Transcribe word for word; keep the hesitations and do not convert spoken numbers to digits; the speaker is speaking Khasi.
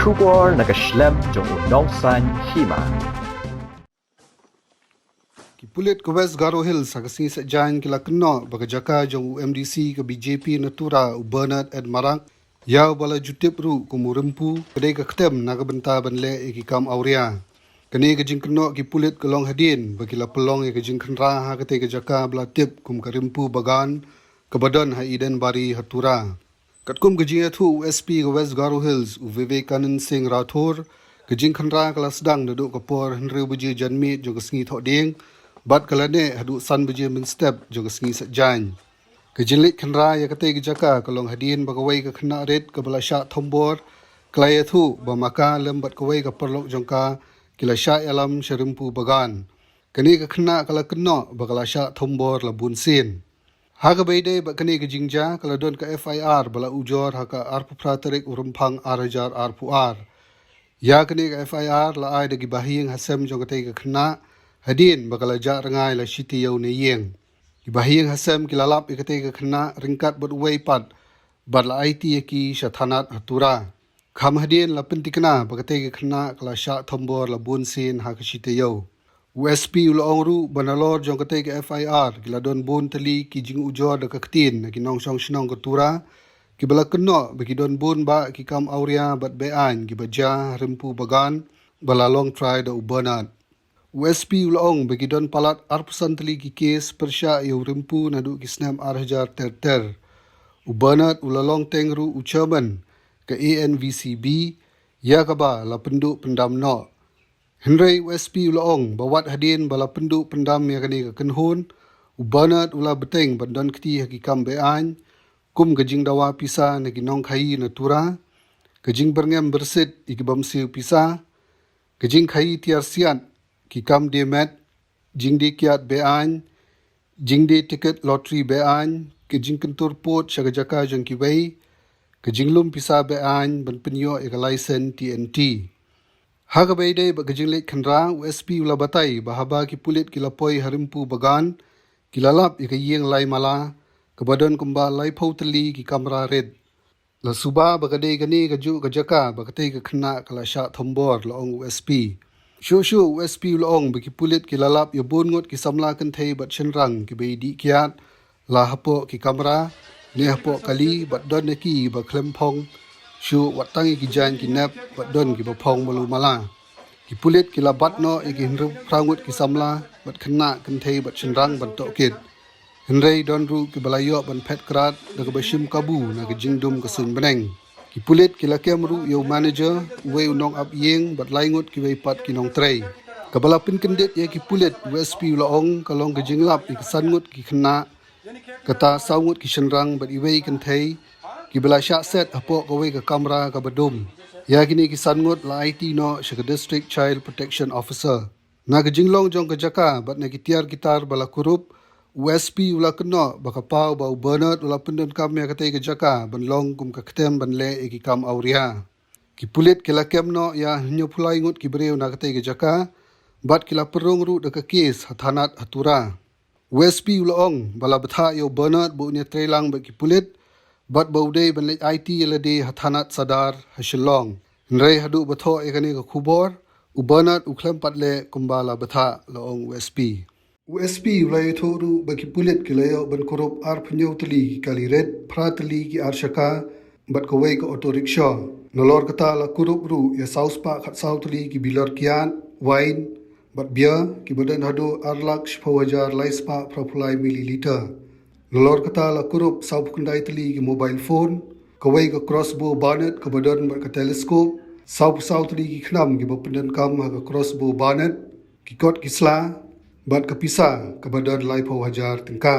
Khubor na ka shlem jong u nongsan hima. Ki pulit ka West Garo Hills ha ka sngi Saitjaiñ ki la kynnoh ba ka jaka jong u M D C ka B J P na Tura, u Bernard N Marak, ïa uba la ju tip ruh kum u Rympu, ka dei ka ktem na ka bynta ban leh ïa ki kam awria. Kane ka jingkynnoh ki pulit ka long hadien ba ki la pynlong ïa ka jingkhynra ha katei ka jaka ba la tip kum ka Rympu Bagan, kaba don ha Eden Bari ha Tura. Katkum ka jingïathuh u S P ka West Garo Hills, u Vivekanand Singh Rathore, ka jingkhynra ka la sdang naduh ka por hynriew baje janmiet jong ka sngi Thohdieng bad ka la neh haduh san baje mynstep jong ka sngi Saitjaiñ. Ka jingleit khynra ïa katei ka jaka ka long hadien ba kawei ka khynnah rit kaba la shah thombor ka la ïathuh ba ma ka lem bad kawei ka paralok jong ka ki la shah ïalam sha Rympu Bagan. Kane ka khynnah ka la kynnoh ba ka la shah thombor la bun sien. Ha kaba ïadei bad kane ka jingjia, ka la don ka F I R ba la ujor ha ka arphew phra tarik u Rymphang ar hajar arphew ar. Ïa kane ka F I R la ai da ki bahaïing hasem jong katei ka khynnah hadien ba ka la jah rngai la shi taïew na ïing. Ki bahaïing hasem ki la lap ïa katei ka khynnah ryngkat bad uwei pat bad la aiti ïa ki sha thanat ha Tura. Kham hadien la pynthikna ba katei ka khynnah ka la shah thombor la bun sien ha ka shi taïew. U S P u la ong ruh ba nalor jong katei ka F I R ki la don bun tylli ki jingujor da ka ktien na ki nongshong shnong ka Tura, kiba la kynnoh ba ki don bun bah ki kam awria bad beaiñ kiba jia ha Rympu Bagan ba la long trai da u Bernard. U S P u la ong ba ki don palat arphew san tylli ki kes pyrshah ïa u Rympu naduh ki snem ar hajar ter ter. U Bernard u la long teng ruh u chairman ka A N V C B, ïa kaba la pynduh pyndam noh. Hynrei u S P u la ong ba wat hadien ba la pynduh pyndam ïa kane ka kynhun, u Bernard u la bteng ban don kti ha ki kam beaiñ, kum ka jingdawa pisa na ki nongkhaïi na Tura, ka jingbyrngem byrsit ïa ki bym siew pisa, ka jingkhaïi tiar siat, ki kam die met, jingdie kiad beaiñ, jingdie tiket lottery beaiñ, ka jingkyntur pud sha ka jaka jong kiwei, ka jinglum pisa beaiñ ban pynïoh ïa ka laisen T N T. Ha kaba ïadei bad ka jingleit khynra, u S P u la batai ba haba ki pulit ki la poi ha Rympu Bagan, ki la lap ïa ka ïing lai mala, kaba don kumba laiphew tylli ki kamra rit. La suba ba ka dei kane kajuh ka jaka ba katei ka khynnah ka la shah thombor, la ong u S P. Shuh shuh u S P u la ong ba ki pulit ki la lap ïa bun ngut ki samla kynthei bad shynrang kiba ïadih kiad, la hapoh ki kamra ne hapoh kali bad don ïa ki ba khlem phong shuh, wat tang ïa ki jaiñ ki nep bad don kiba phong malu mala. Ki pulit ki la bat noh ïa ki hynriew phra ngut ki samla bad khynnah kynthei bad shynrang ban tohkit. Hynrei don ruh kiba la ïoh ban phet krad da kaba shim kabu na ka jingdum ka suiñ bneng. Ki pulit ki la kem ruh ïa u manager, uwei u nongap ïing bad lai ngut kiwei pat ki nongtrei. Kaba la pynkyndit ïa ki pulit, u S P u la ong ka long ka jinglap ïa ki san ngut ki khynnah, kata saw ngut ki shynrang bad iwei kynthei, kiba la shah set hapoh kawei ka kamra kaba dum. Ïa kine ki san ngut la aiti noh sha ka District Child Protection Officer. Na ka jinglong jong ka jaka bad na ki tiar ki tar ba la kurup, u S P u la kynnoh ba ka paw ba u Bernard u la pyndonkam ïa katei ka jaka ban long kum ka ktem ban leh ïa ki kam awria. Ki pulit ki la kem noh ïa hynñiewphew lai ngut ki briew na katei ka jaka bad ki la pynrung ruh da ka kes ha thanat ha Tura. U S P u la ong ba la bthah ïa u Bernard ba un ïatreilang bad ki pulit bad ba u dei ban leit aiti ïa lade ha thanat Sadar ha Shillong. Hynrei haduh ba thoh ïa kane ka khubor, u Bernard u khlem pat leh kumba la bthah, la ong u S P. U S P u la ïathuh ruh ba ki pulit ki la ïoh ban kurup arphew hynñiew tylli ki kali rit, phra tylli ki ar shaka bad kawei ka auto rickshaw. Nalor kata la kurup ruh ïa saw spah khatsaw tylli ki bilor kiad, wain bad bia, kiba don haduh ar lak shiphew hajar lai spah phraphew lai milliliter. Nalor kata la kurup sawphew khyndai tylli ki mobile phone, kawei ka crossbow bayonet kaba don bad ka telescope, sawphew saw tylli ki khnam kiba pyndonkam ha ka crossbow bayonet, ki kot ki sla bad ka pisa kaba don laiphew hajar tyngka.